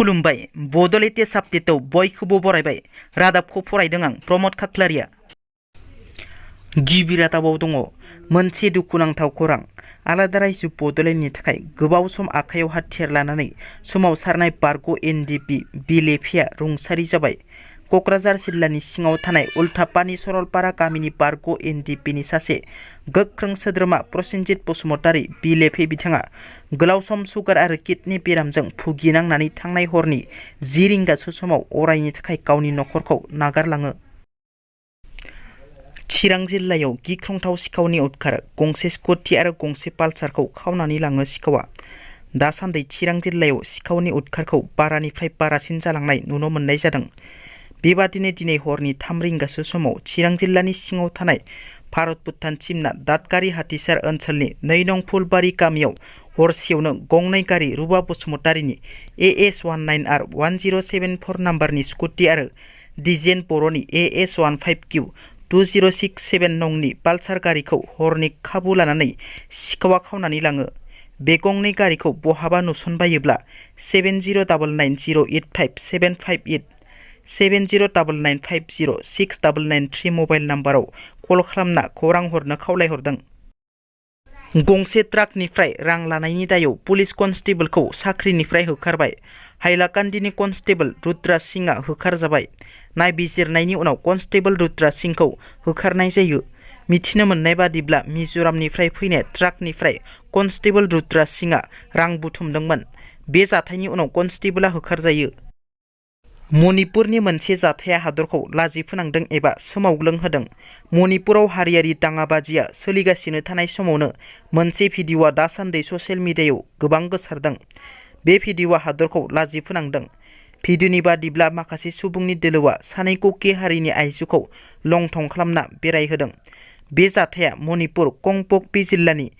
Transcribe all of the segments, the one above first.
खुलुमबाय बड'लेण्ड आपडेटआव बयखौबो बरायबाय। रादाबखौ फरायदों आं प्रमद खाख्लारिया। गिबि रादाबाव दङ मोनसे दुखुनांथाव खौरां। आलादा रायजो बड'लेण्डनि थाखाय गोबाव सम आखायाव हाथियार लानानै सोमावसारनाय बारग' एनडिपि बिएलएफआ रुंसारि जाबाय। क'क्राझार जिल्लानि सिङाव थानाय उल्थापानि सरलपारा गामिनि बारग' एनडिपिनि सासे गोख्रों सोद्रोमा प्रसेनजित बसुमतारी बिएलएफए बिथाङा गोलाव सम सुगार आरो किडनि बेरामजों भुगिनांनानै थांनाय हरनि 10 रिंगासो समाव अरायनि थाखाय गावनि नखरखौ नागारलाङो। चिरां जिल्लायाव गिख्रंथाव सिखावनि उदखार। गंसे स्कुटि आरो गंसे पालसारखौ खावनानै लाङो सिखावा। दासान्दि चिरां जिल्लायाव सिखावनि उदखारखौ बारानिफ्राय बारासिन जालांनाय नुनो मोननाय जादों। बेबादिनो दिनै हरनि 3 रिंगासो समाव चिरां जिल्लानि सिङाव थानाय भारत भुटान सिमना दादगारि हाथिसार ओनसोलनि 2 नं फुलबारि गामियाव हरसेयावनो गंनै गारि रुबा बसुमतारीनि AS19R 1074 नाम्बारनि स्कुटि आरो दिजेन बर'नि AS15Q 2067 नंनि पालसार गारिखौ हरनि खाबु लानानै सिखावा खावनानै लाङो। बे गंनै गारिखौ बहाबा नुसनबायोब्ला 7099085758 7099506993 मबाइल नाम्बाराव कल खालामना खौरां हरनो खावलायहरदों। गंसे ट्राकनिफ्राय रां लानायनि दायाव पुलिस कनस्टेबलखौ साख्रिनिफ्राय होखारबाय। हाइलाकान्दिनि कनस्टेबल रुद्रा सिंहआ होखारजाबाय। नायबिजिरनायनि उनाव कनस्टेबल रुद्रा सिंहखौ होखारनाय जायो। मिथिनो मोननाय बादिब्ला मिजोरामनिफ्राय फैनाय ट्राकनिफ्राय कनस्टेबल रुद्रा सिंहआ रां बुथुमदोंमोन। बे जाथायनि उनाव कनस्टेबलआ होखारजायो। मणिपुरनि मोनसे जाथाया हादरखौ लाजि फोनांदों एबा सोमावग्लुंहोदों। मणिपुराव हारियारि दाङाबाजिया सोलिगासिनो थानाय समावनो मोनसे भिडिअ'आ दासान्दि ससियेल मिडियायाव गोबां गोसारदों। बे भिडिअ'आ हादरखौ लाजि फोनांदों। भिडिअ'नि बादिब्ला माखासे सुबुंनि दोलोआ सानै कुकि हारिनि आइजोखौ लंथं खालामना बेरायहोदों। बे जाथाया मणिपुर कंपकपि जिल्लानि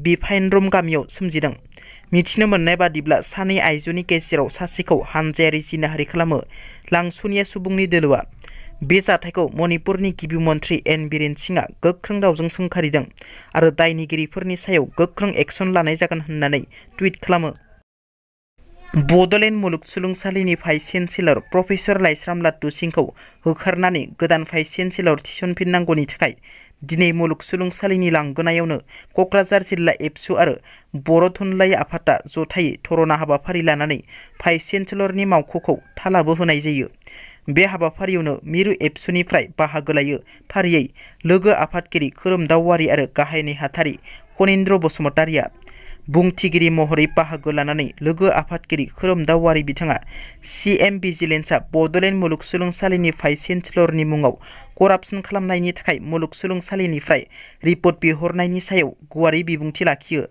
बिफाइनरम गामियाव सोमजिदों। मिथिनो मोननाय बादिब्ला सानै आइजोनि गेजेराव सासेखौ हानजायारि जिनाहारि खालामो लांसुनिया सुबुंनि दोलोआ। बे जाथायखौ मणिपुरनि गिबि मन्थ्रि एन बीरेन सिंहआ गोख्रों रावजों सोंखारिदों आरो दायनिगिरिफोरनि सायाव गोख्रों एक्सन लानाय जागोन होननानै टुइट खालामो। बड'लेण्ड मुलुगसोलोंसालिनि भाइस चेन्सेलर प्रफेसर लाइस्राम लाटु सिंहखौ होखारनानै गोदान भाइस चेन्सेलर थिसनफिननांगौनि थाखाय दिनै मुलुगसोलोंसालिनि लांगोनायावनो क'क्राझार जिल्ला एबसु आरो बर' थुनलाइ आफादआ जथायै धरना हाबाफारि लानानै भाइस चेन्सेलरनि मावख'खौ थालाबो होनाय जायो। बे हाबाफारियावनो मिरु एबसुनिफ्राय बाहागो लायो फारियै लोगो आफादगिरि खोरोमदाव वारि आरो गाहाय नेहाथारि खनिन्द्र बसुमतारीया। बुंथिगिरि महरै बाहागो लानानै लोगो आफादगिरि खोरोमदाव वारि बिथाङा CM भिजिलेन्सआ बड'लेण्ड मुलुगसोलोंसालिनि भाइस चेन्सेलरनि मुङाव करापसन खालामनायनि थाखाय मुलुगसोलोंसालिनिफ्राय रिपर्ट बिहरनायनि सायाव गुवारै बिबुंथि लाखियो।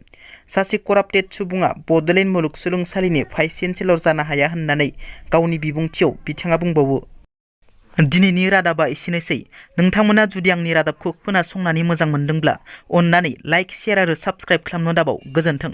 सासे कराप्टेड सुबुङा बड'लेण्ड मुलुगसोलोंसालिनि भाइस चेन्सेलर जानो हाया होननानै गावनि बिबुंथियाव बिथाङा बुंबावो। दिनैनि रादाबा एसेनोसै। नोंथांमोना जुदि आंनि रादाबखौ खोनासंनानै मोजां मोनदोंब्ला अन्नानै लाइक, शेयार आरो साबस्क्राइब खालामनो दाबाव। गोजोन्थों।